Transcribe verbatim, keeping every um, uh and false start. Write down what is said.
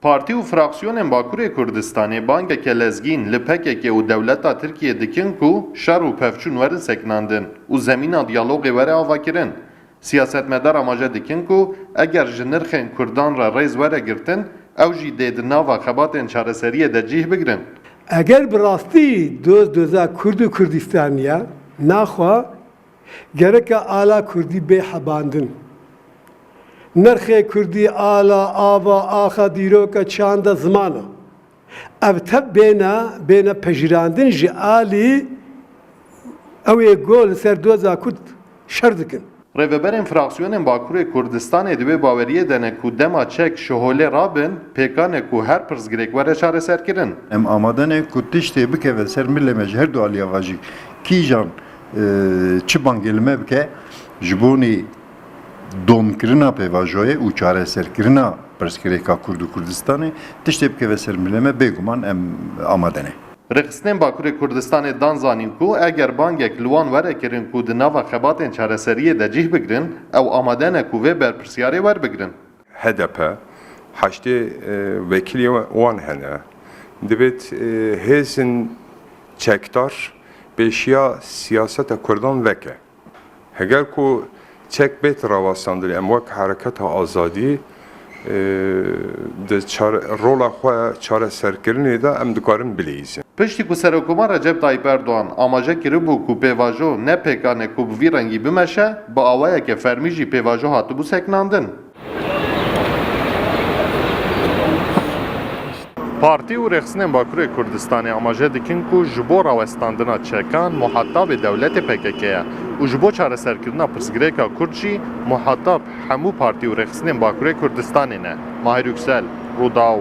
Partî û fraksiyonên Bakurê Kurdistanê bangeke lezgîn li P K K û dewleta Tirkiyê dikin ku şer û pevçûn werin sekinandin û zemîna diyalogê were avakirin. Siyasetmedar amaje dikin ku eger ji nirxên Kurdan re rêz were girtin, ew jî dê di nava xebatên çareseriyê de cih bigrin. Eger bi rastî doz doza Kurd û Kurdistan ya, naxwe gereke ala Kurdî bê hebandin. Nirxê Kurdî, ala, ava, axa, dîroka, çanda, zimana. Ev tev bêne, bêne pejirandin ji alî ew ê go li ser doza Kurd şer dikin. Rêveberên fraksiyonên Bakurê Kurdistanê di wê baweriyê de ne ku dema çek ji holê rabin, pêkan e ku her pirsgirêk were çareserkirin. Em amade ne ku tiştê bikeve ser milê me ji her du aliya ve jî. Kîjan, e, çi bangê li me bike, ji bonî domkirina pêvajoyê û çareserkirina pirsgirêka Kurd û Kurdistanê, tiştê bikeve ser milê me, bêguman em amade ne. Rêxistinên Bakurê Kurdistanê dan zanîn ku eger bangek li wan were kirin ku di nava xebatên çareseriyê de cih bigrin, ew amade ne ku vê berpirsyarê werbigrin. H D P, heştê, e, wekîlê wan hene. Divêt, e, hêzên çekdar pêşiya siyaseta Kurdan veke. Heger ku çek bêt rawestandinê, em wek Hereketa Azadî, e, di çare-, rola xwe çareserkirinê de em dikarin bileyîzin. Piştî ku Serokkomar Recep Tayyip Erdogan amaje kiribû ku pêvajo ne pêkan e ku bi vî rengî bimeşe, bi awayeke fermî jî pêvajo hatibû sekinandin. Partî û rêxistinên Bakurê Kurdistanê amaje dikin ku ji bo rawestandina çekan muhatabê dewletê P K K ye û ji bo çareserkirina pirsgirêka Kurd jî muhatab hemû partî û rêxistinên Bakurê Kurdistanê ne. Mahir Yüksel, Rûdaw.